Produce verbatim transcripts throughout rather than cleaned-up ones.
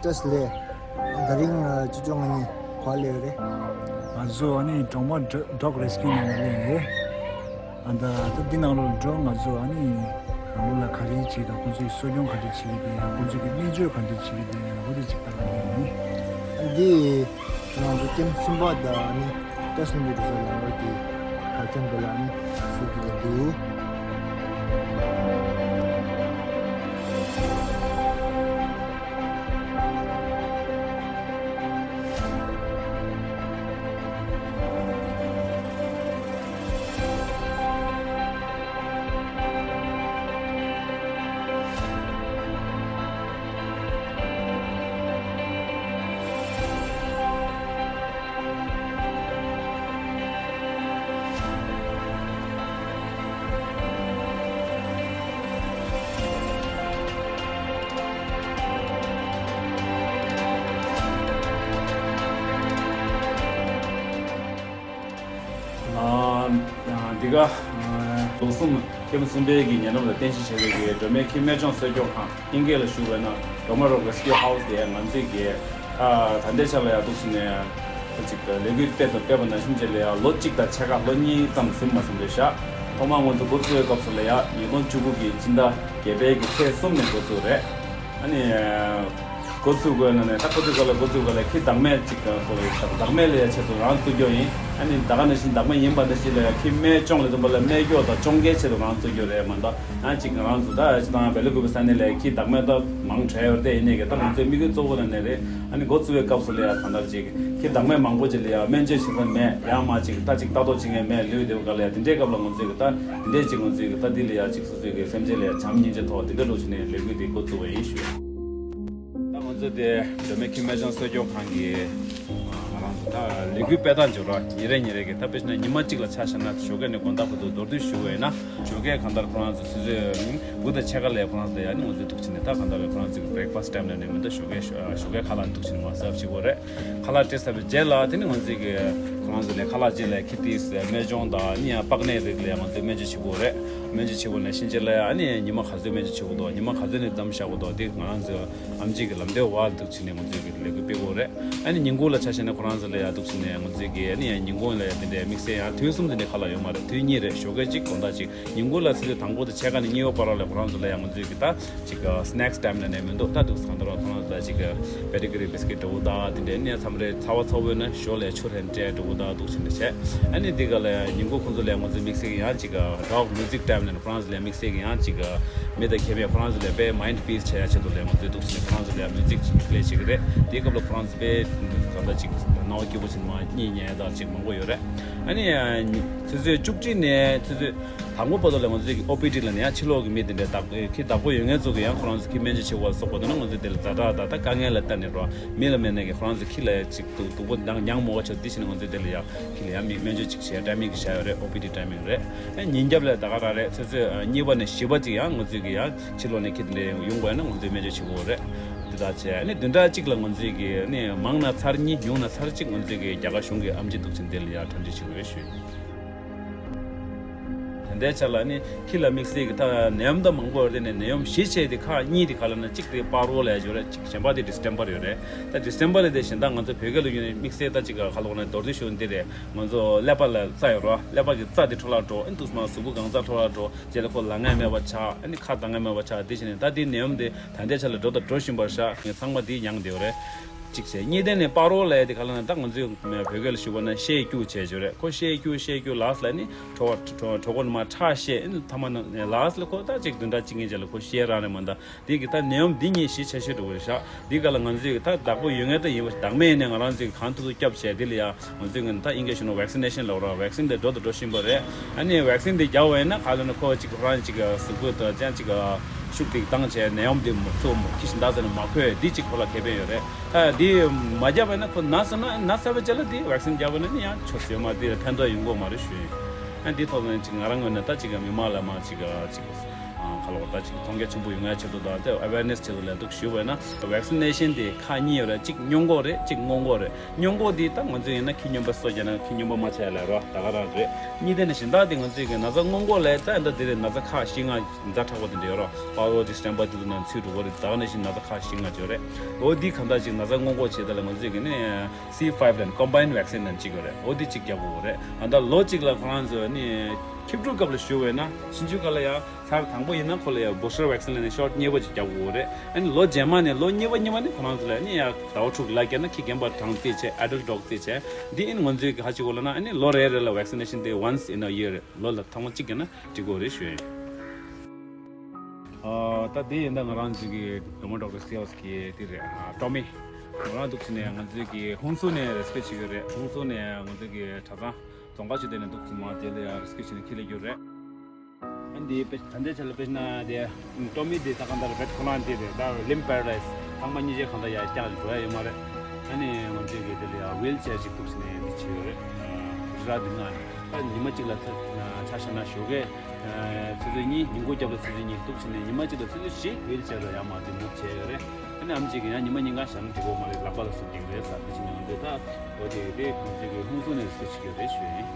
བཀྲ་ཤིས་བདེ་ལེགས། དེ་རིང་ཨ་ཅོ་ཅོ་ང་གཉིས་ག་པར་སླེབས་ཡོད་རེད། ང་ཚོ་ཨ་ནི་གྲོག་མ་ཌོག་རེ་སི་ཀིའུ་ནང་ལ་སླེབས་ཡོད། ཨ་ད་ད་འདི་ནང་ལོགས་འགྲོ། ང་ཚོ་ཨ་ནི་རང་ལུགས་ལ་ག་རེ་བྱེད་དང་། ཁོང་ཚོས་གསོ་སྐྱོང་ག་འདྲ་བྱེད་ཀྱི་འདུག་ཡང་ཁོང་ཚོས་ཀྱི་སྨན་བཅོས་ག་འདྲ་བྱེད་ཀྱི་འདུག་ཡང་ཁོ་དེ་ཅིག་ལྟ་ག་སླེབས་ཡིན། ཨ་འདི་ང་ཚོ་ཀེམ་གསུམ་པ་དང་ཨ་ནི་བཀྲ་ཤིས་ལྷུན་པོའི་གྲྭ་ས་ལམ་བར་གྱི་གར་ཐོན་དེ་ལ་ཨ་ནི་བཞུགས་ཀྱི་འདུག་ཨ་ཨ་འདི་ག་ཨ་ལོ་གསུམ། ཀེམ་གསུམ་པའི་གི་ཉེ་འགྲམ་ལ་རྟེན་གཞི་བྱས་པའི་གི་སྒྲོལ་མའི་ཁྱི་སྨན་ལྗོངས་གསོ་སྐྱོང་ཁང་། དབྱིན་སྐད་ལ་ཞུ་བ་ན་Dromara Rescue House དེ་ང་ཚོས་གི་ཨ་ད་ལྟའི་ཆ་ལ་ཡ་འདུག་སེ་ནས་ཅིག་ལས་འགུལ་སྤེལ་དང་སྤེལ་བ་ནང་བཞིན་བྱས་ལ་ཡ་ལོ་གཅིག་དང་ཕྱེད་ཀ། ལོ་གཉིས་ཙམ་ཟིན་མ་ཟིན་རེད་ཤག་ཐོག་མར་ང་ཚོ་འགོ་བཙུགས་པའི་སྐབས་སུ་ལ་ཡ་ཉིས་སྟོང་བཅུ་དགུ་གི་སྤྱི་ཟླ་བརྒྱད་པའི་གི་ཚེས་གསུམ་ནས་འགོ་བཙུགས་རེད། ཨ་ནི། འགོ་བཙུགས་དགོས་ན་ནས་ད་ཁོ་ཚོའི་སྒང་ལ་འགོ་བཙུགས་སྒང་ལ་ཁྱི་བདག་མེད་ཅིག་དང་ཁོ་ལ་བདག་མེད་ལ་ཡ་ཆེད་དུ་རང་བཙུགས་རྒྱུ་ཡིན། ཨ་ནི་ད་ག་ནང་བཞིན་བདག་མེད་ཡིན་པ་ནང་བཞིན་ལ་ཡ་ཁྱི་སྨན་སྐྱོང་ལས་དོན་པ་ལ་སྨན་སྐྱོང་དང་སྐྱོང་མཁན་ཆེད་དུ་རང་བཙུགས་རྒྱུ་རེད་མ་གཏོགས། ཡང་ཅིག་ང་རང་ཚོ་ད་ཅི་ད་བེ་ལ་ཀུ་པེ་ས་གནས་ལ་ཡ་ཁྱི་བདག་མེད་ད་མང་དྲགས་ཡོད་རེད་དེ། ཡིན་ནའི་གི་ད་ང་ཚོའི་དམིགས་ཡུལ་གཙོ་བོ་ལ་ནས་རེད། ཨ་ནི་འགོ་བཙུགས་པའི་སྐབས་སུ་ལ་ཡ་གང་ལྟར་ཅིག་ཁྱི་བདག་མེད་མང་པོ་ཅིག་ལ་ཡ་སྨན་བཅོས་བྱེད་ས་མེད། ཡང་མ་ཅིག་ད་ཅིག་ལྟ་རྟོག་བྱེད་མཁན་མེད། ལུས་བདེ་བོ་སྒང་ལ་ཡ་དེ་འདྲའི་སྐབས་ལ་ང་ཚོས་གི་ད་དེ་འདྲའི་ཅིག་ང་ཚོས་གི་ད་འདི་ལ་ཡ་ཅིག་སོ་སོའི་གི་སེམས་ཅན་ལ་ཡ་བྱམས་སྙིང་རྗེ་ཐོག་དེ་འདྲ་ལོ་ཆུ་ནས་ལས་འགུལ་དེ་འགོ་བཙུགས་པ་ཡིན་ཞུ། ད་ང་ཚོ་དེ་སྒྲོལ་མའི་ཁྱི་སྨན་ལྗོངས་གསོ་སྐྱོང་ཁང་གི་ང་རང་ཚོ་ད་ལས་འགུལ་སྤེལ་སྟངས་འཇོག་ར་ཉིན་རེ་ཉིན་རེ་གི་ད་དཔེ་བྱས་ན་ཉི་མ་གཅིག་ལ་ཆ་བཞག་ན་ཞོགས་ཀས་ནས་དགོང་དག་བར་དུ་མདོར་བསྡུས་ཞུ་བས་ན། ཞོགས་ཀས་གང་ལྟར་ཁོ་རང་ཚོ་ཆུ་ཚོད་དགུ་དང་ཕྱེད་ཀ་ལ་ཁོ་རང་ཚོ་ཡ་ནི་ང་ཚོའི་འདུག་བྱས་ནས་ད་གང་ལྟར་ཁོ་རང་ཚོའི་breakfast time ལ་ནས་མི་འདུག་ཞོགས་ཀས་ཞོགས་ཀས་ཁ་ལག་འདུག་བྱས་ནས་མར་སརབ་བྱེད་དགོས་རེད། ཁ་ལག་སྤྲད་ཚར་བའི་རྗེས་ལ་དེ་ནི་ང་ཚོས་ཀྱི་ཁོ་རང་ཚོ་ལས་ཁ་ལག་རྗེས་ལ་ཁི་ཏིས་སྨན་ལྗོངས་དང་ནི་ཡང་པགས་ནད་རིགས་ལ་ང་ཚོས་སྨན་བཅོས་བྱེད་དགོས་རེད། སྨན་བཅོས་བྱེད་དགོས་ནས་ཕྱིན་རྗེས་ལ་ཡང་ནི་ཉི་མ་ག་ཚོད་སྨན་བཅོས་བྱེད་དགོས་འདུག་ཉི་མ་ག་ཚོད་ནས་མཚམས་བཞག་དགོས་འདུག་དེ་ང་རང་ཚོ་ཨམ་ཆི་གི་ལམ་སྟོན་འོག་འདུག་བྱས་ནས་ང་ཚོས་ཀྱི་ལས་འགུལ་སྤེལ་དགོས་རེད། ཨ་ནི་ཉིན་གུང་ལ་ཆ་བཞག་ན་ཁོ་རང་ཚོ་ལ་ཡང་འདུག་བྱས་ནས་ང་ཚོས་ཀྱི་ཨ་ནི་ཡང་ཉིན་གུང་ལ་ཡང་དེ་འདྲའི་དམིགས་བསལ་ཡང་དུས་གསུམ་དེ་འདྲའི་ཁ་ལག་ཡོད་མ་རེད། དུས་གཉིས་རེད། ཞོགས་ཀས་གཅིག་དགོང་དག་གཅིག་ཉིན་གུང་ལ་ཆུ་ཚོད་དང་པོ་དང་ཕྱེད་ཀ་ནས་གཉིས་པ་བར་ལ་ཁོ་རང་ཚོ་ལ་ཡང་ང་ཚོས་ཀྱི་ད་ཅིག་སྣེག་སི་ཊའིམ་ལ་ནས་མི་འདུག་ད་འདུག་གང་ལྟར་ཁོ་རང་ཚོ་ལ་ཅིག་པེ་ཏི་ཀུ་རི་བིས་ཀིཊ་འདྲ་བོ་དང་དེ་འདྲའི་ནས་མཚམས་རེ་ཚ་བ་ཚ་བོ་ཡོད་ན་ཞོ་ལས་ཆུ་རན་སྤྲད་འདྲ་བོ་དང་འདུག་བྱས་ནས་བྱས། ཨ་ནི་འདི་ག་ལ་ཡང་ཉིན་གུང་ཁོང་ཚོ་ལ་ཡང་ང་ཚོའི་དམིགས་བསལ་གྱི་ཡང་ཅིག་རོག་མིའུ་ཟིག་ཊའིམ་ལ་ནས་ཁོ་རང་ཚོ་ལ་ཡང་དམིགས་བསལ་གྱི་ཡང་ཅིག་མི་དང་ཁྱིམ་པས་ཁོ་རང་ཚོ་ལ་དཔེ་མའིན་ཌི་པིས་བྱེད་ཡ་ཆེད་དུ་ལ་ང་ཚོའི་འདུག་བྱས་ནས་ཁོ་རང་ཚོ་ལ་ཡང་མིའུ་ཟིག་ཅིག་པླེ་བྱེད་ཀྱི་རེད། དེའི་སྐབས་ལ་ཁོ་རང་ཚོ་དཔེ་གང་ལྟར་ཅིག་སྣང་བ་སྐྱིད་པོ་ཞིག་མ་གཉིད་ཉལ་ཡ་དང་ཅིག་མང་པོ་ཡོད་རེད། ཨ་ནི་ཆུ་ཚོད་བཅུ་གཅིག་ནས་ཆུ་ཚོད་དང་པོ་བར་དུ་ལ་ང་ཚོའི་ཨོ་པི་ཌི་ལ་ནི་ཡང་ཕྱི་ལོགས་ཀྱི་མི་དེ་འདྲའི་བདག་ཁྱི་བདག་པོ་ཡོད་མཁན་ཚོ་གི་ཡང་ཁོ་རང་ཚོ་ཁྱི་སྨན་བཅོས་བྱེད་དགོས་ལ་སོགས་པ་དེ་ན་ང་ཚོའི་དེ་ལ་ཛ་དྲག་ད་ལྟ་དཀའ་ངལ་ལ་ལྟ་ནས་རོ་མི་ལ་མེད་ནས་ཀྱི་ཁོ་རང་ཚོ་ཁྱི་ལ་ཡང་ཅིག་སྡུག་སྡུག་པོ་མྱངས་མྱངས་མོ་བ་ཆོག་འདི་བྱས་ནས་ང་ཚོའི་དེ་ལ་ཡང་ཁྱི་ལ་ཡང་མི་སྨན་བཅོས་ཅིག་བྱེད་ཡ་ཊའི་མིང་ཅིག་བྱ་ཡོད་རེད། ཨོ་པི་ཌི་ཊའི་མིང་རེད། ཨ་ཉིན་རྒྱབ་ལ་ད་ག་རང་རེད། ཆུ་ཚོད་གཉིས་པ་ནས་བཞི་པ་ཅིག་ཡང་ང་ཚོའི་གི་ཡང་ཕྱི་ལོགས་ནས་ཁྱི་དེ་འདྲའི་ཡོང་དགོས་ན་ང་ཚོས་སྨན་བཅོས་བྱེད་དགོས་རེད། འདི་དག་བྱས་ཨ་ནི་བདུན་ཕྲག་གཅིག་ལ་ང་ཚོའི་གི་ཨ་ནི་མང་ན་ཚར་གཉིས་ཉུང་ན་ཚར་གཅིག་ང་ཚོའི་གི་རྒྱ་གར་གཞུང་གི་ཨེམ་ཆི་འདུག་ཆེན་དེ་ལ་ཡང་གྲ་སྒྲིག་བྱེད་དགོས་ཞུས། ད་ལྟའི་ཆ་ལ་ནི་ཁྱི་ལ་དམིགས་བསལ་གྱི་ད་ནད་ཡམས་ད་མང་པོ་ཡོད་རེད། ནི་ནད་ཡམས་བཞི་བྱས་ཏེ་ཁག་གཉིས་དེ་ག་ལ་ན་གཅིག་དེ་པ་རོ་ལ་ཡ་ཡོད་རེད། གཅིག་གཞན་པ་དེ་ཌི་སི་ཊེམ་པར་ཡོད་རེད། ད་ཌི་སི་ཊེམ་པར་ལ་དེ་གཞན་དག་ང་ཚོ་བོད་སྐད་ལ་ཡོད་ནི་དམིགས་བསལ་ད་གཅིག་ག་ལོག་ན་མདོར་བསྡུས་ཞུ་འདི་རེད། ང་ཚོ་ཀླད་པ་ལ་རྩ་ཡོད་རེད། ཀླད་པ་གི་རྩ་དེ་འཕྲོ་བརླག་འགྲོ། ཨ་ནི་དུས་མ་གཟུགས་པོ་གང་ཚང་འཕྲོ་བརླག་འགྲོ། རྗེས་ལ་ཁོ་ལངས་ཡ་མེད་པ་ཆགས། ཨ་ནི་ཁ་གདངས་ཡ་མེད་པ་ཆགས། དེ་བཞིན་ནི་ད་དེ་ནད་ཡམས་དེ་ད་ལྟའི་ཆ་ལ་འགྲོ་དང་འགྲོ་བཞིན་པར་ཤག་ངས་ཚང་མ་དེ་མྱངས་བསྡད་ཡོད་རེད། གཅིག་བྱས། གཉིས་ལྡན་ནས་པ་རོ་ལབ་ཡ་དེ་ག་ལ་ན་ད་ང་ཚོའི་བོད་སྐད་ལ་ཞུ་བ་ན་བཤལ་སྐྱུག་བྱས་བྱས་རེད། ཁོ་བཤལ་སྐྱུག་བཤལ་སྐྱུག་ལགས་ལ་ནི་གྲོད་གྲོད་གྲོད་ཁོག་ནས་མར་ཁྲག་བཤལ། ཨ་ནི་ཐ་མ་ན་ལགས་ལ་ཁོ་ད་གཅིག་བདུན་ཕྲག་གཅིག་གཉིས་རྗེས་ལ་ཁོ་བཤལ་རང་རེད་མ་གཏོགས། དེ་གི་ད་ནད་ཡམས་འདི་གཉིས་གཞི་ཆེ་ཤོས་འགྲོ་གི་རེད་ཤག་འདི་ག་ལ་ང་ཚོས་ད་བདག་པོ་ཡོད་མཁན་ད་ཡིན་པ་བདག་མེད་ཡིན་ནའི་ང་རང་ཚོས་གང་ཐུབ་ཐུབ་སྐྱབས་བྱས། དེ་ལ་ཡང་ང་ཚོས་ད་ཨིན་སྐད་ཞུ་ན་ཝེག་སི་ནེ་ཤན་ལབ་ར། ཝེག་སིན་དེ་འགྲོ་དང་འགྲོ་བཞིན་པ་རེད། ཨ་ནི་ཝེག་སིན་དེ་བརྒྱབ་པ་ཡིན་ན་ག་ལ་ན་ཁོ་ཅིག་ཁོ་རང་ཅིག་གཟུགས་པོ་དང་ཅང་ཅིག་ཤུགས་དེ་བཏང་བྱས་ནད་ཡམས་དེ་མ་ཚུགས་མ་ཁྱི་ཞིག་འདག་ཟེར་ན་མ་ཁོས་འདི་ཅིག་ཁོ་ལ་ཁེ་ཕན་ཡོད་རེད། ད་འདི་མ་བརྒྱབ་པ་ཡིན་ན་ཁོ་ན་ཟེར་ན་ན་ཟེར་བའི་རྗེས་ལ་འདི་ཝེག་སིན་བརྒྱབ་པ་ཡིན་ན་ནི་ཡང་ཆོ་ཟེར་མ་འདི་ལ་ཕན་ཐོགས་ཡོང་གི་མ་རེད་ཞུ་ཡིན། ཨ་འདི་ཐོག་ནས་ཅིག་ང་རང་ངོས་ནས་ད་ཅིག་མི་མང་ལ་མ་ཅིག་ཅིག་ག་ལ་བ་ད་ཅིག་མཐོང་རྒྱ་ཆེན་པོ་ཡོང་ཡ་ཆེད་དུ་དང་དེ་awareness་ཆེད་དུ་ལ་འདུག་ཞུ་བས་ན་vaccination་དེ་ཁག་གཉིས་ཡོད་རེད། གཅིག་སྔོན་འགོག་རེད། གཅིག་སྔོན་འགོག་རེད། སྔོན་འགོག་དེ་ད་ང་ཚོ་ཡིན་ན་ཁྱི་སྨྱོན་པ་གསོ་རྒྱག་ན་ཁྱི་སྨྱོན་པ་མ་ཆགས་ཡ་ལ་རོ་ད་ག་རང་རེད། གཉིས་དེ་ནས་གཞན་དག་དེ་ང་ཚོའི་གི་ན་ཚ་སྔོན་འགོག་ལས་ད་ཨ་ད་དེ་རེད། ན་ཚ་ཁག་བཞི་ལྔ་ཛ་དྲག་པོ་དེ་འདྲ་ཡོད་རོ། པ་རོ་ཅིག་སྐྲན་པ་དེ་ཚོ་ནང་ཚུད་འགྲོ་གི་རེད། ད་ག་ནང་བཞིན་ན་ཚ་ཁག་བཞི་ལྔ་ཡོད་རེད། འོ་དེ་གང་ལྟར་ཅིག་ན་ཚ་སྔོན་འགོག་བྱེད་ད་ལ་ང་ཚོའི་གི་ནི་C five ལ་combined vaccine ནང་གཅིག་ཡོད་རེད། འོ་དེ་གཅིག་རྒྱག་དགོས་རེད། ཨ་ད་ལོ་གཅིག་ལ་ཁོ་རང་ཚོ་ནི་ཁྱི་ཕྲུག་སྐབས་ལ་ཞུ་བས་ན་ཕྱིན་ཆད་ག་ལ་ཡ་ཚར་དང་པོ་ཡིན་ན་ཁོ་ལ་ཡ་booster vaccine ལ་ནི་shot་གཉིས་པ་ཅིག་རྒྱག་དགོས་རེད། ཨ་ནི་ལོ་རྗེས་མ་ནས་ལོ་གཉིས་པ་གཉིས་པ་ནི་ཁོ་རང་ཚོ་ལ་ནི་ཡ་ཟླ་བ་དྲུག་ལ་བརྒལ་ན་ཁྱི་རྒན་པ་གྲངས་རྩིས་བྱས་adult dog་རྩིས་བྱས་འདི་ཨིན་ང་ཚོའི་གི་ཧ་ཅིག་གོ་ལ་ན་ཨ་ནི་ལོ་རེ་རེ་ལ་vaccination་དེ་once in a year་རེད། ལོ་ལ་ཐེངས་མ་གཅིག་བརྒྱབ་ན་འགྲིག་གི་རེད་ཞུ་ཡིན། ཨ་ད་དེ་ཡིན་ད་ང་རང་ཚོའི་གི་Doberman Dog Rescue House་གི་དེ་རེད། ཨ་Tommy་ང་རང་འདུག་ཕྱིན་ནས་ང་ཚོའི་གི་ཧུན་སུར་ནས་rescue་བྱེད་ཀྱི་རེད། ཧུན་སུར་ནས་ང་ཚོའི་གི་གྲྭ་ཚང་རྫོང་ཁག་ཆུ་དེ་ནས་འདུག་ཕྱིན་མ་དེ་ལ་ཡང་rescue་བྱེད་ནས་ཁྱེར་ལེ་རྒྱུ་རེད། ཨ་འདི་དཔེ་ད་ལྟའི་ཆ་ལ་དཔེ་ན་དེ་Tommy་དེ་ད་གང་ལྟར་བེད་ཁོ་རང་དེ་རེད། ད་Limb Paradise་ཐེངས་མ་གཉིས་ཆའི་གང་ལྟར་ཡར་བཀྱག་འགྲོ་ཡ་ཡོད་མ་རེད། ཨ་ནི་ང་ཚོའི་གི་དེ་ལ་ཡང་wheelchair་ཅིག་འདུག་ཕྱིན་ནས་འདི་བྱེད་ཡོད་རེད། རི་ར་འདི་ང་ད་ཉི་མ་གཅིག་ལ་ཆ་བཞག་ན་ཞོགས་ཀས། ཆུ་ཚོད་གཉིས། ཉིན་གུང་རྒྱབ་ལ་ཆུ་ཚོད་གཉིས་འདུག་བྱས་ནས་ཉི་མ་གཅིག་ལ་ཆུ་ཚོད་བཞི་wheelchair་ལ་ཡར་མར་དེ་move་བྱས་ཡོད་རེད། ཨ་ནི་ཨམ་ཆི་གིས་ཡང་ཉི་མ་གཉིས་ཀ་བཞག་ན་འགྲིག་གོ་མ་རེད། ལག་པ་ལ་ཟུག་རྒྱག་རེད་ཟེར་དེ་བྱས་ནས་འོན་ཏེ་ད་འོ་དེ་དེ་ཁོང་ཚོས་ཀྱི་ཧུན་སུར་ནས་ཟུག་བྱེད་ཀྱི་ཡོད་རེད་ཞུ་ཡིན།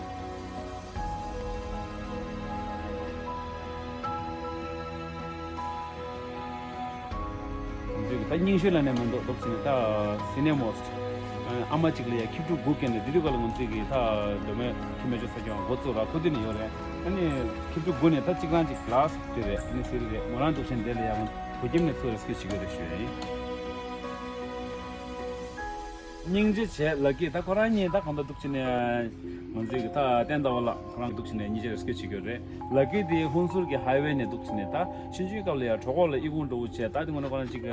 ང་ཚོས་ཀྱི་ད་རྙིང་ཤོས་ལ་ནས་མི་འདུག་འདུག་ཟེར་ནས་ད་senior most་ཨ་མ་གཅིག་ལ་ཡ་ཁྱི་ཕྲུག་དགུ་སྐྱེས་ནས་དེ་དུས་ག་ལ་ང་ཚོས་ཀྱི་ད་སྒྲོལ་མའི་ཁྱི་སྨན་བཅོས་ས་ཁྱོན་འགོ་བཙུགས་ར་ཁོ་དུས་ནས་ཡོད་རེད། ཨ་ནི་ཁྱི་ཕྲུག་དགུ་ནས་ད་གཅིག་རང་གཅིག་ལགས་དེ་རེད། ཨ་ནི་སིལ་རེད། མོ་རང་འདུག་ཆེན་དེ་ལ་ཡ་ང་བོད་ཁྱིམ་ནས་ཚུར་rescue་བྱེད་དགོས་རེད་ཞུ་ཡ་ཡིན། སྙིང་རྗེ་བྱས་ལ་ཀི་ད་ཁོ་རང་གཉིས་ད་གང་ལྟར་འདུག་ཕྱིན་ནས་ང་ཚོས་ཀྱི་ད་བསྟན་ཟླ་བ་ལགས་ཁོ་རང་འདུག་ཕྱིན་ནས་གཉིས་ཆ་rescue་བྱེད་ཀྱི་ཡོད་རེད། ལ་ཀི་དེ་ཧུན་སུར་གྱི་highway་ནས་འདུག་ཕྱིན་ནས་ད་ཆུང་ཆུང་སྐབས་ལ་ཡང་གྲོད་ཁོག་ལ་ཨི་ཁུང་འགྲོ་བོ་བྱས། ད་དེ་ངོ་ནས་ཁོ་རང་ཅིག་ད་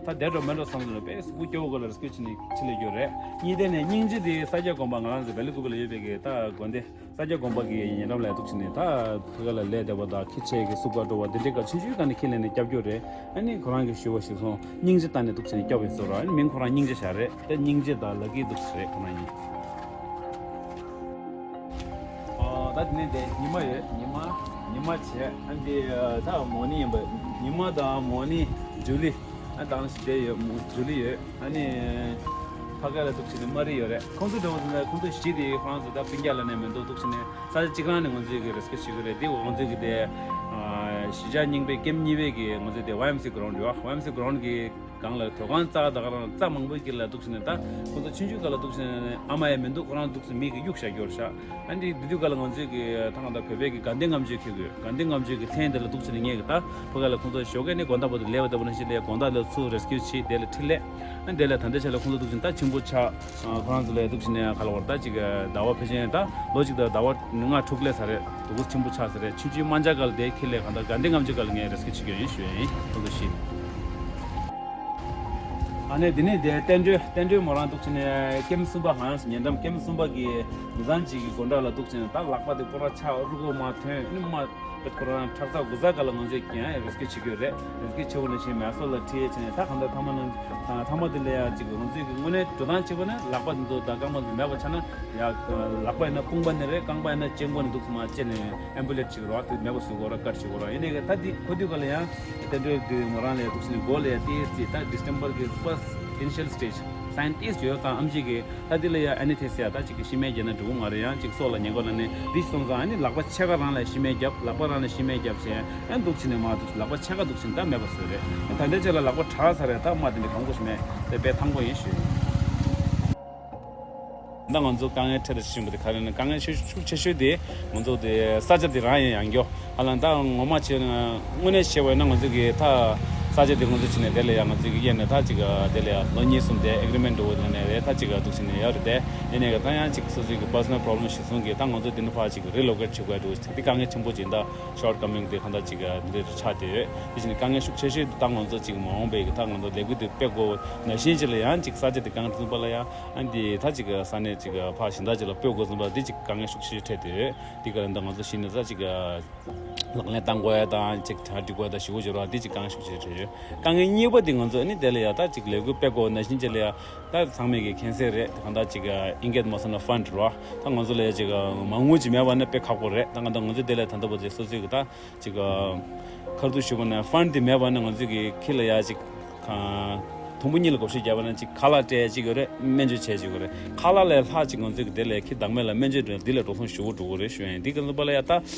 བསྡད་འགྲོ་མེད་འགྲོ་བསམ་ཚུལ་ལ་དཔེ་སུ་བུ་སྐྱོ་བོ་ག་ལ་rescue་བྱེད་ནས་ཕྱིན་ལ་ཡོད་རེད། གཉིས་དེ་ནས་སྙིང་རྗེ་དེ་ས་སྐྱ་དགོན་པ་ང་རང་ཚོ་བེ་ལི་ཀུ་པེ་ལ་ཡོད་པའི་གི་ད་དགོན་སྡེ་ས་སྐྱ་དགོན་པ་གི་ཉེ་འགྲམ་ལ་འདུག་ཕྱིན་ནས་ད་ཕ་གི་ལ་ལས་བསྡད་པ་དང་ཁྱི་ཆེ་གི་སུ་བ་འགྲོ་བ་འདི་འདྲའི་སྐབས་ཆུང་ཆུང་སྒང་ནས་ཁྱི་ལེན་ནས་སྐྱབས་རྒྱུ་རེད། ཨ་ནི་ཁོ་རང་གི་ཞུ་བ་ཞིག་སོང་། སྙིང་རྗེ་བཏང་ནས་འདུག་ཕྱིན་ནས་སྐྱོབ་ཡིན་ཟེར་རོ། ཨ་ནི་མིང་ཁོ་རང་སྙིང་རྗེ་བཞག་རེད། ད་སྙིང་རྗེ་དང་ལ་ཀི་འདུག་ཟེར་རེད་ཁོ་རང་གཉིས། ཨ་ད་དེ་ནས་དེ་ཉི་མ་ཡོད། ཉི་མ་ཉི་མ་བྱས། ཨ་འདི་ད་མོ་ནི་ཡིན་པ། ཉི་མ་དང་མོ་ནི་ཇུ་ལི། ཨ་དང་ཞི་བདེ་ཡོད། མོ་ཇུ་ལི་ཡོད། ཨ་ནི་ཕ་ག་ལ་འདུག་ཕྱིན་ནས་མ་རི་ཡོད་རེད། ཁོང་ཚོ་འདྲ་བོ་ཟེར་ན་ཁོང་ཚོ་བཞི་དེ་ཁོ་རང་ཚོ་ད་སྤུན་ཀྱག་ལ་ནས་མི་འདུག་འདུག་ཕྱིན་ནས། ས་ཆ་གཅིག་རང་ནས་ང་ཚོས་ཀྱི་rescue་བྱེད་ཀྱི་རེད། དེ་ང་ཚོས་ཀྱི་དེ་གཞིས་ཆགས་རྙིང་པའི་ཀེམ་གཉིས་པའི་གི་ང་ཚོས་དེ་ཝའི་ཨེམ་སི་གྷི་རའུན་ཌི་ཡོད། ཝའི་ཨེམ་སི་གྷི་རའུན་ཌི་གི་སྒང་ལ་དོ་སྒང་རྩ་ད་ག་རང་རྩ་མང་པོའི་དཀྱིལ་ལ་འདུག་ཕྱིན་ནས། ད་ཁོ་ཚོ་ཆུང་ཆུང་སྒང་ལ་འདུག་ཕྱིན་ནས་ཨ་མ་ཡང་མི་འདུག་ཁོ་རང་འདུག་ཕྱིན་མི་གི་གཡུག་བཞག་རྒྱུར་བཞག་ཨ་འདི་དེ་དུས་སྒང་ལ་ང་ཚོས་ཀྱི་ད་གང་ལྟར་བོད་པའི་གི་དགའ་ལྡན་ལྔ་མཆོད་འཁྱེར་དགོས། དགའ་ལྡན་ལྔ་མཆོད་ཀྱི་མཚན་དེ་ལ་འདུག་ཕྱིན་ནས་ངས་ཀྱི་ད་ཕ་ག་ལ་ཁོ་ཚོ་ཞོགས་ཀས་ནས་དགོང་དག་བར་དུ་ལས་པ་ལྟ་བུ་ནང་བཞིན་ལས། དགོང་དག་ལ་ཚུར་rescue་བྱེད། དེ་ལ་འཕྲིན་ལས། ཨ་དེ་ལས་ད་ལྟའི་ཆ་ལ་ཁོང་ཚོ་འདུག་ཕྱིན་ད་ཆེན་པོ་ཆགས། ཨ་ཁོ་རང་ཚོ་ལ་འདུག་ཕྱིན་ནས་ག་ལ་བར་ད་ཅིག་ཟླ་བ་ཕལ་ཆེར་ད་ལོ་གཅིག་དང་ཟླ་བ་ལྔ་དྲུག་སླེབས་ཚར་རེད། དུ་གུ་ཆེན་པོ་ཆགས་ཚར་རེད། ཆུང་ཆུང་དམར་འབྱར་སྒང་ལ་དེ་ཁྱེར་ལས་གང་ལྟར་དགའ་ལྡན་ལྔ་མཆོད་སྒང་ལ་ངས་rescue་བྱེད་ཀྱི་ཡོད་ཡིན་ཞུ་ཡ་ཡིན། ཁོང་ཚོ་བཞི། ཨ་ནས་དེ་ནས་དེ་བསྟན་སྒྲོལ། བསྟན་སྒྲོལ་མོ་རང་འདུག་ཕྱིན་ནས་ཀེམ་གསུམ་པ་ཧང་ཉེ་འགྲམ་ཀེམ་གསུམ་པ་གི་མི་ཚང་གཅིག་གི་སྒོ་འགྲམ་ལ་འདུག་ཕྱིན་ནས་ད་ལག་པ་དེ་པོ་ར་ཆག་རུ་གོ་མ་ཐོན་ནི་མ། ཁོ་རང་ཁྲག་རྩ་དགུ་རྩ་སྒང་ལ་ང་ཚོས་ཀྱང་rescue་བྱེད་ཀྱི་ཡོད་རེད། rescue་བྱེད་པ་ནང་བཞིན་མེ་སོར་ལ་ཁྲིད་ཡས་བྱས་ནས་ད་གང་ལྟར་ཐ་མ་ནང་ཐ་མ་དེ་ལ་ཡང་ཅིག་ང་ཚོས་ཀྱི་དངོས་གནས་འགྲོ་སྟངས་བྱེད་པ་ནི་ལག་པ་འདི་ཚོ་དང་རྐང་པ་འདི་མེད་པ་ཆགས་ན་ཡང་ལག་པ་ཡིན་ན་དཔུང་པ་ནས་རེད། རྐང་པ་ཡིན་ན་གཅིན་སྒོ་ནས་འདུག་སེ་མར་བཅད་ནས་ambulate་བྱེད་དགོས་རེད་བ། དེ་མེད་པ་བཟོ་དགོས་རེད། ཀཊ་བྱེད་དགོས་རེད། ཡིན་ནའི་ད་འདི་ཁོ་དུས་ག་ལ་ཡང་བསྟན་སྒྲོལ་དུས་མོ་རང་ལ་འདུག་སེ་མགོ་ལ་ཡང་ཏོག་ཙམ་ད་December་གི་first initial stage scientist་ཡོད་ཙང་ཨམ་ཆི་གིས། ད་འདི་ལ་ཡང་anesthesia་ད་ཅིག་གི་ཤི་སྨན་བརྒྱབ་ན་འགྲིག་གི་མ་རེད། ཡང་ཅིག་སྲོག་ལ་ཉེན་ཁ་ལ་ནི་འདི་སོང་ཙང་ཨ་ནི་ལག་པ་ཕྱེད་ཀ་རང་ལ་ཤི་སྨན་བརྒྱབ། ལག་པ་རང་ལ་ཤི་སྨན་བརྒྱབ་བྱས་ཨ་འདུག་ཕྱིན་ནས་མར་འདུག་ལག་པ་ཕྱེད་ཀ་འདུག་ཕྱིན་ད་མེད་པ་བཟོས་རེད། ད་ལྟའི་ཆ་ལ་ལག་པ་དྲག་ཚར་རེད། ད་མ་དེ་འདྲ་གང་དགོས་ཤི་སྨན་དེ་དཔེ་ཐང་པོ་ཡིན་ཞུས། ད་ང་ཚོ་དཀའ་ངལ་འཕྲད་དུ་ཕྱིན་པ་དེ་ག་རེ་ན་དཀའ་ངལ་ཤུགས་ཤུགས་ཆེ་ཤོས་དེ་ང་ཚོ་དེ་ས་ཆ་དེ་རང་ཡང་ཡང་སྐྱོ། ཧ་ལམ་ད་ངོ་མ་བྱས་ན་དངོས་གནས་བྱས་པ་ཡིན་ན་ང་ཚོ་གི་ད་ས་ཆ་དེ་ང་ཚོ་ཕྱིན་ནས་དེ་ལ་ཡང་ང་ཚོ་གི་གཡས་ནས་ད་ཅིག་དེ་ལ་ཡང་ལོ་གཉིས་གསུམ་དེ་agreement་འགྲོ་བ་ལ་ནས་རེད། ད་ཅིག་འདུག་ཕྱིན་ནས་ཡོད་རེད་དེ། ཡིན་ནའི་ད་ཡང་ཅིག་སོ་སོའི་གི་personal problem་ཞིག་སོང་གི་ད་ང་ཚོ་དེ་འདྲ་ཕར་ཅིག་relocate་བྱེད་དགོས་འགྲོ་དེ་དཀའ་ངལ་ཆེན་པོ་ཅིག་ད་shortcoming་དེ་གང་ད་ཅིག་འདི་འདྲ་ཆགས་བསྡད་ཡོད། དེ་བཞིན་དཀའ་ངལ་ཤུགས་ཆེ་ཤོས་དེ་ད་ང་ཚོ་ཅིག་མ་འོངས་པའི་གི་ད་ང་ཚོ་ལས་འགུལ་དེ་སྤེལ་དགོས་ནང་བཞིན་ཅིག་ལ་ཡང་ཅིག་ས་ཆ་དེ་གང་ཐུབ་པ་ལ་ཡང་ཨ་འདི་ད་ཅིག་ས་གནས་ཅིག་ཕར་གཞན་དག་ཅིག་ལ་སྤོས་དགོས་བསམ་པ་འདི་ཅིག་དཀའ་ངལ་ཤུགས་ཆེ་ཤོས་འཕྲད་དེ་ཡོད། དེ་ག་རེ་ད་ང་ཚོ་གཞི་ནས་ད་ཅིག་ལག་ལེན་བཏང་དགོས་ཡ་དང་ཅིག་གྲ་སྒྲིག་དགོས་ཡ་དང་ཞི་བོ་བྱེད་རོགས་འདི་ཅིག་དཀའ་ངལ་ཤུགས་ཆེ་ཤོས་འཕྲད་ཡོད། དཀའ་ངལ་གཉིས་པ་དེ་ང་ཚོ་ཨ་ནི་དེ་ལ་ཡ་ད་ཅིག་ལས་འགུལ་སྤེལ་དགོས་ནང་བཞིན་ཅིག་ལ་ཡ་ད་ཚང་མས་ཀྱི་མཁྱེན་གསལ་རེད། གང་ལྟར་ཅིག་ཨིན་སྐད་མ་སོང་ན་ཕན་ཌི་རེད་བ། ད་ང་ཚོ་ལ་ཡ་ཅིག་མ་དངུལ་ཅིག་མེད་པ་ན་དཔེ་ཁག་པོ་རེད། ད་གང་ལྟར་ང་ཚོ་དེ་ལ་ད་ལྟ་བར་དུ་སོ་སོའི་གི་ད་ཅིག་ཁ་ཐུག་ཞུས་པ་ན་ཕན་ཌི་དེ་མེད་པ་ན་ང་ཚོའི་གི་ཁྱི་ལ་ཡ་ཅིག་དུམ་བུ་གཉིས་ལ་བགོ་བཤའ་བརྒྱབ་པ་ན་ཅིག་ཁ་ལག་སྤྲད་ཅིག་ཡོད་རེད། སྨན་བཅོས་བྱས་ཅིག་ཡོད་རེད། ཁ་ལག་ལས་ལྷག་ཅིག་ང་ཚོའི་གི་དེ་ལ་ཡ་ཁྱི་བདག་མེད་ལ་སྨན་བཅོས་འདི་ལ་འགྲོ་སོང་ཞུ་གི་འགྲོ་གི་རེད་ཞུ་ཡ་ཡིན། འདི་ག་ཚོད་པ་ལ་ཡ་ད་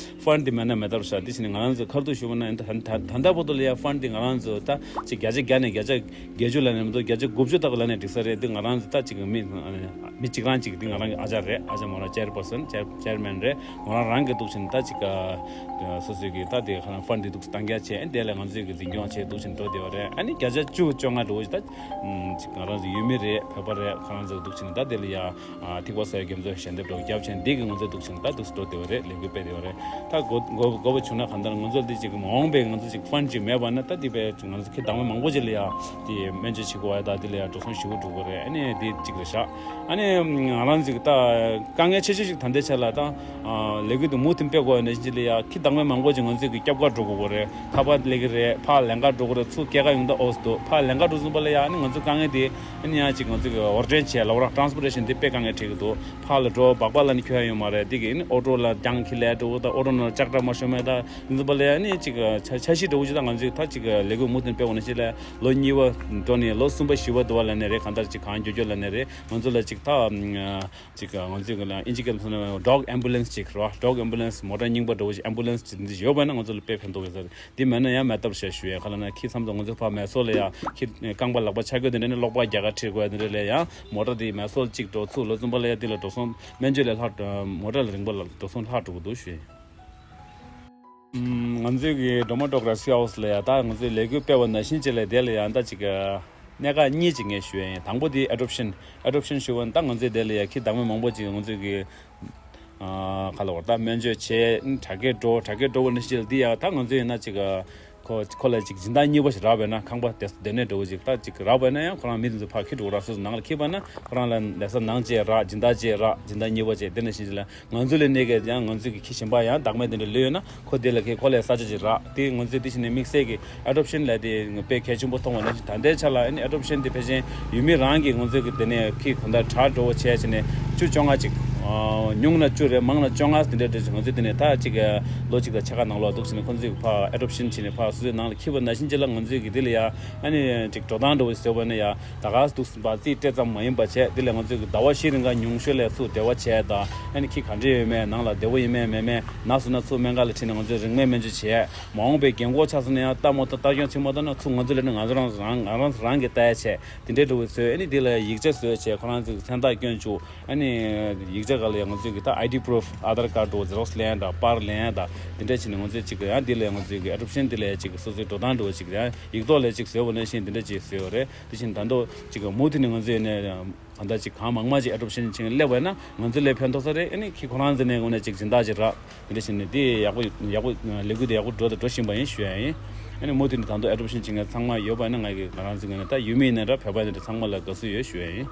ཕན་ཌི་དེ་མེད་ན་མེད་ད་རུ་ཤ། འདི་བྱས་ནས་ང་རང་ཚོ་ཁ་ཐུག་ཞུས་པ་ན་ད་ད་ད་ལྟ་བར་དུ་ལ་ཡ་ཕན་ཌི་དེ་ང་རང་ཚོ་ད་ཅིག་བརྒྱ་ཆ་བརྒྱ་ནས་བརྒྱ་ཆ་བརྒྱད་ཅུ་ལ་ནས་མི་འདུག་བརྒྱ་ཆ་དགུ་བཅུ་དག་ལ་ནས་འགྲིག་ས་རེད། འདི་ང་རང་ཚོ་ད་ཅིག་མི་མི་གཅིག་རང་ཅིག་འདི་ང་རང་གི་ཨ་ཅག་རེད། ཨ་ཅག་མོ་རང་ཅེར་པར་སན་ཅེར་ཅེར་མེན་རེད། མོ་རང་རང་གི་འདུག་བྱས་ནས་ད་ཅིག་སོ་སོའི་གི་ད་དེ་ཁ་ན་ཕན་ཌི་འདུག་བཏང་རྒྱ་བྱས། དེ་ལ་ང་ཚོའི་གི་འཛིན་སྐྱོང་བྱས་འདུག་བྱས་ནས་འགྲོ་བསྡད་པ་རེད། ཨ་ནི་བརྒྱ་ཆ་བཅུ་བཅོ་ལྔ་འགྲོ་བ་ཞིག་ད་ཅིག་ང་རང་ཚོ་ཡུལ་མི་རེད། བོད་པ་རེད། ཁོ་རང་ཚོ་འདུག་བྱས་ནས་ད་དེ་ལ་ཡ་ཨ་ཐིགས་པ་ཟ་ཡ་རྒྱ་མཚོ་ཞལ་འདེབས་འགྲོ་རྒྱབ་བྱས་འདི་གི་ང་ཚོའི་འདུག་བྱས་ནས་ད་འདུག་སེ་འགྲོ་བསྡད་པ་རེད། ལས་འགུལ་སྤེལ་བསྡད་པ་རེད། ད་དགོས་དགོས་དགོས་པ་བྱུང་ན་གང་ལྟར་ང་ཚོ་འདི་ཅིག་མ་འོངས་པའི་ང་ཚོ་ཅིག་ཕན་ཌི་ཅིག་མེད་པ་ན་ད་འདི་པའི་ང་ཚོ་ཁྱི་བདག་མེད་མང་པོ་ཅིག་ལ་ཡ་དེ་སྨན་བཅོས་བྱེད་དགོས་པ་ད་འདི་ལ་ཡ་འགྲོ་སོང་ཞེ་པོ་འགྲོ་གི་རེད། ཨ་ནི་འདི་གཅིག་རེད་ཤག་ཨ་ནི་ང་རང་ཅིག་ད་དཀའ་ངལ་ཆེ་ཤོས་ཅིག་ད་ལྟའི་ཆ་ལ་ད་ལས་འགུལ་དུ་མུ་མཐུད་སྤེལ་དགོས་པ་ནང་བཞིན་ཅིག་ལ་ཡ་ཁྱི་བདག་མེད་མང་པོ་ཅིག་ང་ཚོའི་གི་སྐྱབས་ག་འགྲོ་དགོས་ཀྱི་རེད། ཁ་པར་སླེབས་ཀྱི་རེད། ཕར་ལེན་ག་འགྲོ་གི་རེད། ཚུར་སྐྱེལ་ག་ཡོང་ད་ཨོ་སི་འདུག་ཕར་ལེན་ག་འགྲོ་ཙམ་པ་ལ་ཡ་ཨ་ནི་ང་ཚོ་དཀའ་ངལ་དེ། ཨ་ནི་ཡང་ཅིག་ང་ཚོས་ཀྱི་ཨོར་ཌར་བྱས་ལབ་ར། ཊ་རན་སི་པོར་ཊེ་ཤན་དེ་དཔེ་དཀའ་ངལ་འཕྲད་ཀྱི་འདུག་ཕར་ལ་འགྲོ་སྦག་སྦག་ལ་ནི་འཁྱོལ་ཡ་ཡོད་མ་རེད། དེ་གི་ཨ་ནི་ཨོ་ཊོ་ལ་རྒྱང་ཁྱི་ལས་འགྲོ་དང་ཨོ་ཊོ་ནང་ལ་ལྕགས་དྲ་མ་ཤོར་མེད་ད་འདི་ཚོ་པ་ལ་ཡ་ཨ་ནི་ཅིག་ཆ་ཤས་འདྲ་བོ་ཅིག་ད་ང་ཚོས་ད་ཅིག་ལས་འགུལ་མུ་མཐུད་སྤེལ་འོང་ན་ཅིག་ལ་ལོ་གཉིས་པ་འགྲོ་ནས་ལོ་གསུམ་པ་བཞི་པ་འདི་བ་ལ་ནས་རེད། གང་ལྟར་ཅིག་གང་མགྱོགས་མགྱོགས་ལ་ནས་རེད། ང་ཚོ་ལ་ཅིག་ད་ཅིག་ང་ཚོས་ཀྱི་ལ་ཨིན་ཇི་སྐད་ལ་སོང་ན་ཌོག་ཨེམ་བུ་ལན་སི་ཅིག་རེད་བ། ཌོག་ཨེམ་བུ་ལན་སི་མོ་ཊ་རྙིང་པ་འདྲ་བོ་ཅིག་ཨེམ་བུ་ལན་སི་ཅིག་འདི་ཡོད་པ་ན་ང་ཚོ་ལ་དཔེ་ཕན་ཐོགས་ཡོད་ས་རེད། འདི་མེད་ན་ཡང་མེད་ཐབས་བྱས་ཞུ་ཡས། ཁ་ལ་ན་ཁྱི་མཚམས་དུ་ང་ཚོའི་ཕ་མེ་སོར་ལ་ཡ་ཁྱི་རྐང་པ་ལག་པ་ཆག་གི་འདི་འདྲ་ནི་གློག་པ་རྒྱག་ག་ཁྲིད་དགོས་འདི་འདྲ་ལ་ཡ་མོ་ཊ་དེ་མེ་སོར་གཅིག་འགྲོ་ཚུར་ལོ་ཙམ་པ་ལ་ཡ་འདི་ལ་འགྲོ་སོང་སྨན་བཅོས་ལས་ལྷག་མོ་ཊ་ལ་རིང་པ་ལ་འགྲོ་སོང་ལྷག་འགྲོ་གི་འདུག་ཞུ་ཡས། ང་ཚོའི་གི་ཌོ་མ་ཊོ་གྷ་རེ་སི་ཧའུ་སི་ལ་ཡ་ད་ང་ཚོའི་ལས་འགུལ་སྤེལ་བ་ནང་བཞིན་བྱས་ལས་དེ་ལ་ཡ་ད་ཅིག་གནད་འགག་གཉིས་ཅིག་ངས་ཞུ་ཡས་ཡིན། དང་པོ་དེ་ཨེ་ཌོབ་ཤན། ཨེ་ཌོབ་ཤན་ཞུ་བ་ནི་ད་ང་ཚོའི་དེ་ལ་ཡ་ཁྱི་བདག་མེད་མང་པོ་ཅིག་ང་ཚོའི་གི་ཨ་ཁ་ལ་བར་ད་སྨན་བཅོས་བྱས་དྲག་སྐྱེད་འགྲོ་དྲག་སྐྱེད་འགྲོ་བ་ནི་ཤེས་འདི་ཡ་ད་ང་ཚོ་ཡིན་ན་ཅིག་ཁོ་ཁོ་ལ་ཅིག་སྦྱིན་བདག་གཉིས་པ་ཞིག་རག་པས་ན་ཁང་པ་དེ་སྡོད་གནས་འགྲོ་བ་ཅིག་ད་ཅིག་རག་པས་ན་ཡང་ཁོ་རང་མི་དེ་ཚོ་ཕར་ཁྱི་འགྲོ་རག་སོ་སོ་ནང་ལ་ཁྱི་པ་ན་ཁོ་རང་ལ་ལས་ས་ནང་བཅས་རག་སྦྱིན་བདག་བཅས་རག་སྦྱིན་བདག་གཉིས་པ་བཅས་དེ་ནས་ཤེས་ལ་ང་ཚོ་ལས་གནས་ཀྱི་ཡང་ང་ཚོ་གི་ཁྱི་གཞན་པ་ཡང་བདག་མེད་དེ་འདྲ་ལོས་ཡོད་ན་ཁོ་དེ་ལ་ཁྱི་ཁོ་ལས་ས་ཆ་ཅིག་རག་དེ་ང་ཚོས་དེ་བཞིན་ནས་དམིགས་བསལ་གྱི་ཨེ་ཌོབ་ཤན་ལབ་དེ་དཔེ་གལ་ཆེན་པོ་མཐོང་བ་ནང་བཞིན་ད་ལྟའི་ཆ་ལ་ཨ་ནི་ཨེ་ཌོབ་ཤན་དེ་ཕལ་ཆེར་ཡུལ་མི་རང་གིས་ང་ཚོའི་གི་དེ་ནས་ཁྱི་གང་ལྟར་དྲག་འགྲོ་བ་བྱས་བྱས་ནས་བཅུ་བཅོ་ལྔ་ཅིག་ཉུང་ན་བཅུ་རེད། མང་ན་བཅོ་ལྔ་དེ་འདྲ་འདྲ་ཅིག་ང་ཚོས་དེ་ནས་ད་ཅིག་ལོ་གཅིག་དང་ཕྱེད་ཀ་ནང་ལོགས་འདུག་བྱས་ནས་ཁོ་ཚོས་ཕར་ཨེ་ཌོབ་ཤན་བྱས་ནས་ཕར་སོ་སོའི་ནང་ལ་ཁྱི་པ་ནང་བཞིན་ཅིག་ལ་ང་ཚོའི་གི་དེ་ལ་ཡ་ཨ་ནི་ཅིག་འགྲོ་སྟངས་འདྲ་བོ་ཞིག་བཟོས་པ་ན་ཡ་ད་ག་འདུག་པ་རྩིས་སྤྲད་ཙམ་མ་ཡིན་པ་བྱས་དེ་ལ་ང་ཚོའི་གི་ཟླ་བ་བཞི་རིང་ག་ཉུང་ཤོས་ལ་ཚུར་འབྲེལ་བ་བྱས་དང་ཨ་ནི་ཁྱི་ག་འདྲ་ཡོད་མེད་ནང་ལ་བདེ་པོ་ཡིན་མེད་མེད་མེད་ན་སོང་ན་ཚུར་སྨན་ཁང་ལ་ཁྲིད་ནས་ང་ཚོས་རིན་མེད་སྨན་བཅོས་བྱས། མ་འོངས་པའི་རྒན་གོག་ཆགས་སོང་ན་ཡང་ལྟ་མ་ཐུབ་ལྟ་སྐྱོང་བྱེད་མ་ཐུབ་ན་ཚུར་ང་ཚོ་ལ་ནི་ང་ཚོ་རང་རང་ང་རང་རང་གིས་ལྟ་ཡ་བྱས་དེ་འདྲའི་འདྲ་བོ་བཟོས། ཨ་ནི་དེ་ལ་ཡིག་ཆ་བཟོས་བྱས་ཁོ་རང་ཚོའི་མཚན་རྟགས་བསྐྱོན་བཅུག་ཨ་ནི་ཡིག་ཆ་སྒང་ལ་ཡང་ང་ཚོས་གི་ད་ཨའི་ཌི་པུ་རུབ་ཨ་དྷར་ཀར་འདྲ་བོ་ཛེ་རོགས་སི་ལེན་དང་པར་ལེན་དང་དེ་འདྲ་བྱས་ནས་ང་ཚོས་ཅིག་ཡང་དེ་ལ་ང་ཚོས་གི་ཨེ་ཌོབ་ཤན་དེ་ལ་ཅིག་སོ་སོའི་འགྲོ་སྟངས་འདྲ་བོ་ཅིག་ཡང་ཡིག་ཐོག་ལ་ཅིག་བཟོས་པ་ནང་བཞིན་དེ་འདྲ་ཅིག་བཟོས་ཡོད་རེད། དེ་བཞིན་ད་དུང་ཅིག་མུ་མཐུད་ནས་ང་ཚོས་ནས་གང་ལྟར་ཅིག་གང་མང་མང་ཅིག་ཨེ་ཌོབ་ཤན་བྱེད་མཁན་སླེབས་པ་ན་ང་ཚོ་ལ་ཕན་ཐོགས་ས་རེད། ཨ་ནི་ཁྱི་ཁོ་རང་ཚོ་ནས་ངོས་ནས་ཅིག་སྦྱིན་བདག་ཅིག་རག་དེ་འདྲ་བྱས་ནས་དེ་ཡག་པོ་ཡག་པོ་ལས་འགུལ་དེ་ཡག་པོ་འགྲོ་དང་འགྲོ་བཞིན་པ་ཡིན་ཞུ་ཡ་ཡིན། ཨ་ནི་མུ་མཐུད་ནས་ད་དུང་ཨེ་ཌོབ་ཤན་བྱེད་མཁན་ཚང་མ་ཡོད་པ་ཡིན་ན་ང་གི་ང་རང་ཚོའི་ངོས་ནས་ད་ཡུལ་མི་ཡིན་ན་འདྲ་བོད་པ་ཡིན་ན་འདྲ་ཚང་མ་ལ་དགའ་བསུ་ཡོད་ཞུ་ཡ་ཡིན།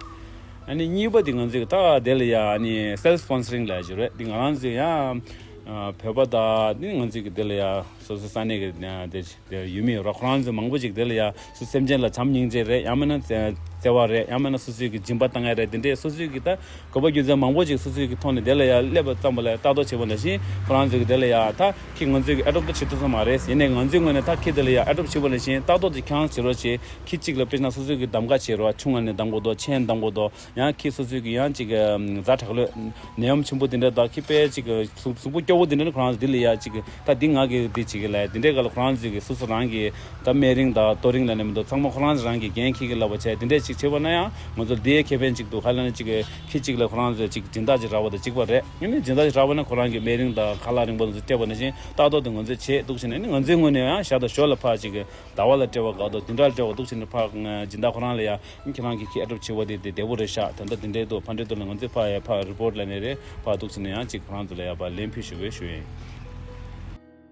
ཨ་ནི་གཉིས་པ་དེ་ང་ཚོས་ད་དེ་ལ་ཡ་ཨ་ནི་སེལ་ཕི་སི་པོན་སར་རིང་ལབ་ཡ་ཅིག་རེད། དེ་ང་རང་ཚོས་ཡང་བོད་པ་དང་ནི་ང་ཚོས་གི་དེ་ལ་ཡ་སོ་སོ་ས་གནས་ཀྱི་དེ་དེ་ཡུལ་མི་ཡོད་ར། ཁོ་རང་ཚོ་མང་པོ་ཅིག་དེ་ལ་ཡ་སུ་སེམས་ཅན་ལ་བྱམས་སྙིང་རྗེ་རེད། ཡང་མིན་ན་བརྩེ་བ་རེད། ཡང་མིན་ན་སོ་སོའི་གི་སྦྱིན་པ་བཏང་ཡ་རེད། དེ་འདྲས་སོ་སོའི་གི་ད་དགོས་པ་རྒྱུ་མཚན་མང་པོ་ཅིག་སོ་སོའི་གི་ཐོག་ནས་དེ་ལ་ཡ་སླེབས་པ་ཙམ་པ་ལ་ལྟ་རྟོག་བྱེད་པ་ནང་བཞིན་ཁོ་རང་ཚོའི་གི་དེ་ལ་ཡ་ད་ཁྱི་ང་ཚོའི་གི་ཨེ་ཌོབ་ད་བྱེད་ཐུབ་ས་མ་རེད། ཡིན་ནའི་ང་ཚོའི་ངོས་ནས་ད་ཁྱི་དེ་ལ་ཡ་ཨེ་ཌོབ་བྱེད་པ་ནང་བཞིན་ལྟ་རྟོག་དེ་ཁྱེད་རང་བྱེད་རོགས་བྱེད། ཁྱི་གཅིག་ལ་དཔེར་ན་སོ་སོའི་གི་གདམ་ག་བྱེད་རོགས། ཆུང་བ་ནས་གདམ་དགོས་དོ། ཆེན་གདམ་དགོས་དོ། ཡང་ཁྱི་སོ་སོའི་གི་ཡང་ཅིག་ཛ་དྲག་ལོས་ནད་ཡམས་ཆེན་པོ་དེ་འདྲ་དང་ཁྱི་དཔེ་ཅིག་གཟུགས་གཟུགས་པོ་སྐྱོ་བོ་དེ་འདྲ་ནི་ཁོ་རང་ཚོ་འདི་ལ་ཡ་ཅིག་ད་འདི་ང་གི་འདི་བྱེད་ཀྱི་ལབ་དེ་འདྲའི་སྐབས་ལ་ཁོ་རང་ཚོའི་གི་སོ་སོ་རང་གི་ད་སྨན་རིན་དང་ལྟོ་རིན་ལ་ནི་མི་འདུག་ཚང་མ་ཁོ་རང་ཚོ་རང་གི་འགན་འཁྱེར་གྱི་ལབ་པ་བྱས་དེ་འདྲས་ཅིག་བྱེད་པ་ན་ཡང་ང་ཚོ་འདི་ཡའི་ཁེ་ཕན་ཅིག་འདུག་ག་ལ་ནི་ཅིག་ཁྱི་གཅིག་ལ་ཁོ་རང་ཚོས་ཅིག་སྦྱིན་བདག་ཅིག་རག་པ་དང་གཅིག་པ་རེད། ཡིན་ནའི་སྦྱིན་བདག་ཅིག་རག་པ་ན་ཁོ་རང་གི་སྨན་རིན་དང་ཁ་ལག་རིན་པ་ཚོ་སྤྲད་པ་ནང་བཞིན་ལྟ་རྟོག་དེ་ང་ཚོས་བྱེད་འདུག་བྱས་ནས་ནི་ང་ཚོའི་ངོས་ནས་ཡང་ཞག་དང་ཞོ་ལ་ཕར་ཅིག་གི་ཟླ་བ་ལ་སྤྲད་པ་དགའ་དོ་བདུན་ཕྲག་ལ་སྤྲད་པ་འདུག་བྱས་ནས་ཕར་སྦྱིན་བདག་ཁོ་རང་ལ་ཡ། ཁྱེད་རང་གིས་ཁྱི་ཨེ་ཌོབ་བྱེད་པ་དེ་དེ་བདེ་པོ་རེད་ཤག་ད་ལྟ་དེ་འདྲའི་འདུག་ཕར་འདྲའི་འདུག་ལ་ང་ཚོས་ཕར་ཡ་ཕར་རི་པོར་ཊི་ལ་ནས་རེད་ཕར་འདུག་བྱས་ནས་ཡང་ཅིག་ཁོ་རང་ཚོ་ལ་ཡ་ཕར་ལན་ཕུལ་ཞུ་དགོས་ཞུ་ཡིན།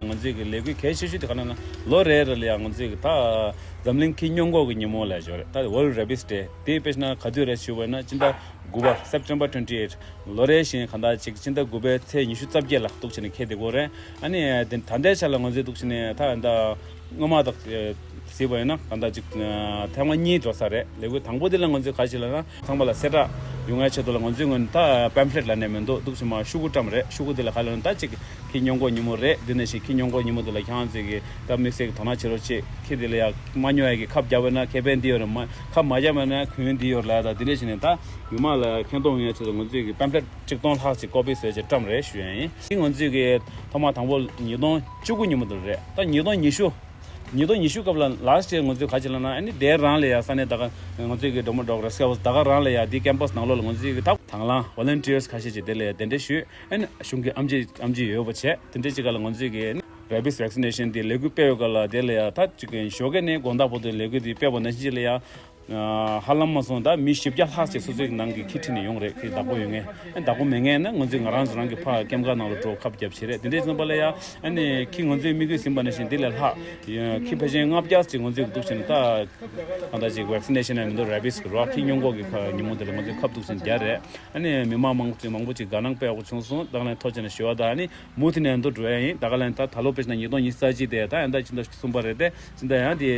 ང་ཚོས་གི་ལས་འགུལ་གལ་ཆེ་ཤོས་དེ་ག་ལ་ན་ལོ་རེ་རེ་ལ་ཡ་ང་ཚོས་གི་ད་འཛམ་གླིང་ཁྱི་སྨྱོ་འགོག་གི་ཉིན་མོ་ལ་ཞོར་རེད། ད་World Rabies Day དེ་དཔེར་ན་ག་དུས་རེད་ཞུ་བ་ན་སྤྱི་ཟླ་ དགུ་པ་September twenty eight ལོ་རེ་བཞིན་གང་ལྟར་ཅིག་སྤྱི་ཟླ་དགུ་པའི་ཚེས་ཉི་ཤུ་རྩ་བརྒྱད་ལ་འདུག་བྱས་ནས་འཁེལ་བསྡད་ཀྱི་ཡོད་རེད། ཨ་ནི་དེ་ད་ལྟའི་ཆ་ལ་ང་ཚོས་འདུག་བྱས་ནས་ད་ད་སྔོན་མ་དང་གཟིགས་པ་ཡིན་ན་གང་ལྟར་ཅིག་ཐེངས་མ་གཉིས་འགྲོ་ས་རེད། ལས་འགུལ་དང་པོ་དེ་ལ་ང་ཚོས་ག་རེ་བྱས་ལབ་ན་ཚང་མ་ལ་གསལ་བསྒྲགས་ཡོང་ཡ་ཆེད་དུ་ལ་ང་ཚོའི་ངོས་ནས་ད་པེམ་ཕླེཊ་ལབ་ནས་མི་འདུག་འདུག་བྱས་མ་ཤོག་གུ་བཀྲམ་རེད། ཤོག་གུ་དེ་ལ་ག་རེ་ལབ་ན་ད་ཅིག་ཁྱེད་སྨྱུ་གུ་ཉོ་མཁན་ཉིན་མོ་རེད། འདི་ནས་ཤིག་ཁྱེད་སྨྱུ་གུ་ཉིན་མོ་དེ་ལ་ཁྱེད་རང་ཚོས་ཀྱི་ད་དམིགས་བསལ་གྱི་དོ་སྣང་བྱེད་རོགས་བྱེད། ཁྱེད་དེ་ལ་ཡ་མ་ཉོ་ཡ་གི་ཁབ་བརྒྱབ་པ་ན་ཁེ་ཕན་འདི་ཡོད་རེད། མ་ཁབ་མ་བརྒྱབ་པ་ན་གུན་འདི་ཡོད་རེད་ལབ། ད་དེ་འདྲ་བྱས་ནས་ད་མི་མང་ལ་ཕན་ཐོགས་ཡོང་ཡ་ཆེད་དུ་ང་ཚོས་ཀྱི་པེམ་ཕླེཊ་གཅིག་སྟོང་ལྷག་ཅིག་ཀོ་པི་བཟོས་བྱས་བཀྲམ་རེད་ཞུ་ཡ་ཡིན། དེ་ང་ཚོས་ཀྱི་ཐོག་མ་དང་པོ་ཉིས་སྟོང་བཅུ་དགུ་ཉིན་མོ་དེ་རེད། ད་ཉིས་སྟོང་ཉི་ཤུ་ཉིས་སྟོང་ཉི་ཤུ་སྐབས་ལ་ལ་སི་ཊི་ཡར་ང་ཚོས་ག་རེ་བྱས་ལབ་ན། ཨ་ནི་དེ་རང་ལ་ཡ་ས་གནས་ད་ག་ང་ཚོས་ཀྱི་ཌོ་མོ་ཌོག་རེ་སི་ཀེ་ཧའུ་སི་ད་ག་རང་ལ་ཡ་དེ་ཁེམ་པ་སི་ནང་ལོགས་ལ་ང་ཚོས་ཀྱི་ད་དང་བླངས་ཝོ་ལན་ཊི་ཡར་སི་ཁ་ཤས་ཅིག་དེ་ལ་ཡ་གདན་འདྲེན་ཞུས། ཨ་ནི་གཞུང་གི་ཨེམ་ཆི་ཨེམ་ཆི་ཡོད་པ་བྱས། དེ་འདྲའི་ཅིག་སྒང་ལ་ང་ཚོས་ཀྱི་རེ་བིས་ཝེག་སི་ནེ་ཤན་དེ་ལས་འགུལ་སྤེལ་བའི་སྐབས་ལ་དེ་ལ་ཡ་ད་ཅིག་གི་ཞོགས་ཀས་ནས་དགོང་དག་བར་དུ་ལས་འགུལ་དེ་སྤེལ་བ་ནང་བཞིན་ཅིག་ལ་ཡ་ཧ་ལམ་མ་སོང་ད་མི་བཞི་བརྒྱ་ལྷག་ཅིག་སོ་སོའི་ནང་གི་ཁྱི་ཁྲིད་ནས་ཡོང་རེད། ཁྱི་བདག་པོ་ཡོད་མཁན། ཨ་བདག་པོ་མེད་མཁན་ན་ང་ཚོས་ང་རང་ཚོ་རང་གི་ཕར་ཀེམ་ཁང་ནང་ལ་འགྲོ་ཁབ་བརྒྱབ་བྱས་རེད། དེ་འདྲའི་ཙམ་པ་ལ་ཡ་ཨ་ནི་ཁྱི་ང་ཚོའི་དམིགས་ཡུལ་ཟིན་པ་ནང་བཞིན་དེ་ལས་ལྷག་ཁྱི་ཕལ་ཆེར་ལྔ་བརྒྱ་ཅིག་ང་ཚོས་འདུག་བྱས་ནས་ད་གང་ལྟར་ཅིག་ཝེག་སི་ནེ་ཤན་ཡང་མི་འདུག་རེ་བིས་ཀྱི་རོ་ཁྱི་སྨྱུ་གུ་གི་ཁ་ཉིན་མོ་དེ་ལ་ང་ཚོས་ཁབ་འདུག་བྱས་ནས་བརྒྱབ་རེད། ཨ་ནི་མི་མང་མང་པོ་ཅིག་མང་པོ་ཅིག་དགའ་སྣང་སྤེལ་ཡག་པོ་བྱུང་སོང་། ད་ག་ནང་ཐུགས་རྗེ་ཆེ་ཞུ་བ་དང་། ཨ་ནི་མུ་མཐུད་ནས་འདུག་འགྲོ་ཡ་ཡིན། ད་ག་ལ་ད་ད་ལོ་དཔེར་ན་ཉིས་སྟོང་ཉི་ཤུ་རྩ་གཅིག་དེ་ད་ཡང་ད་ཕྱི་ཟླ་གསུམ་པ་རེད་དེ། ཕྱི་ཟླ་ཡང་དེ་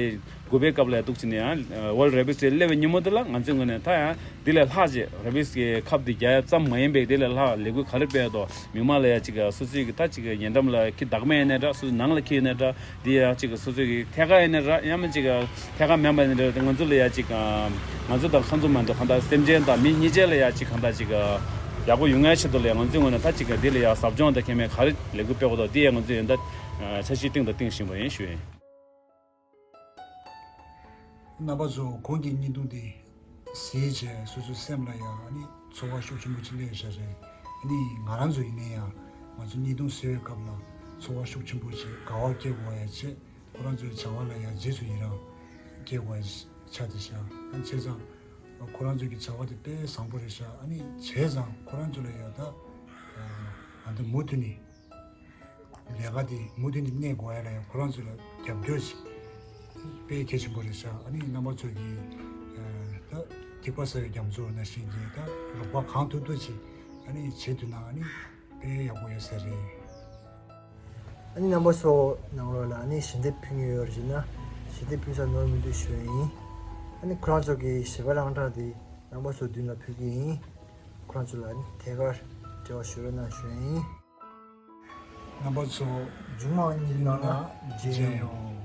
དགུ་པའི་སྐབས་ལ་འདུག་བྱས་ནས་ཡང་ཝརལ་རེ་བིས་ཌེ་སླེབས་པའི་ཉིན་མོ་དེ་ལ་ང་ཚོའི་ངོས་ནས་ད་ཡང་འདི་ལས་ལྷག་ཅིག་རེ་བིས་ཀྱི་ཁབ་འདི་རྒྱག་ཡ་ཙམ་མ་ཡིན་པའི་དེ་ལས་ལྷག་ལས་འགུལ་ག་རེ་སྤེལ་འདུག་མི་མང་ལ་ཡ་ཅིག་སོ་སོའི་གི་ད་ཅིག་ཉེ་འགྲམ་ལ་ཁྱི་བདག་མེད་ཡིན་ནའི་འདྲ། སོ་སོའི་ནང་ལ་ཁྱི་ཡིན་ནའི་འདྲ། འདི་ཡང་ཅིག་སོ་སོའི་གི་ཐད་ཀར་ཡིན་ནའི་འདྲ། ཡང་མིན་ཅིག་ཐད་ཀར་མིན་པ་ཡིན་ནའི་འདྲ། ང་ཚོ་ལ་ཡ་ཅིག་ང་ཚོ་དང་ཁ་མཚུངས་མ་གཏོགས་གང་ལྟར་སེམས་ཅན་དང་མི་གཉིས་ཆ་ལ་ཡ་ཅིག་གང་ལྟར་ཅིག་ཡག་པོ་ཡོང་ཡ་ཆེད་དུ་ལ་ཡ་ང་ཚོའི་ངོས་ནས་ད་ཅིག་འདི་ལ་ཡ་ཟབ་སྦྱོང་དང་ཁྱད་མེད་ག་རེ་ལས་འགུལ་སྤེལ་དགོས་འདུག་འདི་ཡ་ང་ཚོས་ཡོན་བདག་འཆར་གཞི་སྟེང་དང་སྟེང་བཞིན་པ་ཡིན་ཞུ་ཡིན། རྣམ་པ་ཚོ་གོང་གི་བརྙན་ཐུང་འདི་གཟིགས་བྱས་སོ་སོའི་སེམས་ལ་ཡང་ཨ་ནི་ཚོར་བ་ཤུགས་ཆེན་པོ་ཅིག་སླེབས་ཤག་རེད། ཨ་ནི་ང་རང་ཚོ་ཡིན་ན་ཡང་ང་ཚོ་བརྙན་ཐུང་གཟིགས་པའི་སྐབས་ལ་ཚོར་བ་ཤུགས་ཆེན་པོ་ཅིག་དགའ་བ་སྐྱེ་དགོས་ཡ་བྱས། ཁོ་རང་ཚོའི་བྱ་བ་ལ་ཡང་རྗེས་སུ་ཡི་རང་སྐྱེ་དགོས་ཡ་ཆགས་བསྡད་ཤག་ཨ་ནི་བྱས་ཙང་ཁོ་རང་ཚོ་གི་བྱ་བ་དེ་དཔེ་བཟང་པོ་རེད་ཤག་ཨ་ནི་བྱས་ཙང་ཁོ་རང་ཚོ་ལ་ཡང་ད་ང་ཚོ་མུ་མཐུད་ནས་ལས་ཀ་དེ་མུ་མཐུད་ནས་གནས་དགོས་ཡ་ལ་ཡང་ཁོ་རང་ཚོ་ལ་རྒྱབ་སྐྱོར་ཞིག་དཔེ་གལ་ཆེན་པོ་རེད་ཤག་ཨ་ནི་རྣམ་པ་ཚོ་གིས་ད་ཐིགས་པ་ཟ་བའི་རྒྱ་མཚོ་ནང་བཞིན་གྱི་ད་རོགས་པ་གང་ཐུབ་ཐུབ་ཅིག་ཨ་ནི་བྱེད་ཐུབ་ན་ཨ་ནི་དཔེ་ཡག་པོ་ཡོད་ས་རེད། ཨ་ནི་རྣམ་པ་ཚོ་ནང་ལོགས་ལ་ཨ་ནི་ཞལ་འདེབས་ཕུལ་མཁན་ཡོད་རེད་ན། ཞལ་འདེབས་ཕུལ་ས་ནོར་མི་འདུག་ཞུ་ཡ་ཡིན། ཨ་ནི་ཁོ་རང་ཚོ་གི་ཞལ་པར་ཨང་གྲངས་དེ་རྣམ་པ་ཚོ་མདུན་ལ་ཕུལ་གྱི་ཡིན། ཁོ་རང་ཚོ་ལ་ཨ་ནི་ཐད་ཀར་འབྲེལ་བ་ཞུ་རོགས་གནང་ཞུ་ཡ་ཡིན། རྣམ་པ་ཚོ་མཇུག་མ་གཉིས་ནང་ལ་མཇལ་ཡོང་།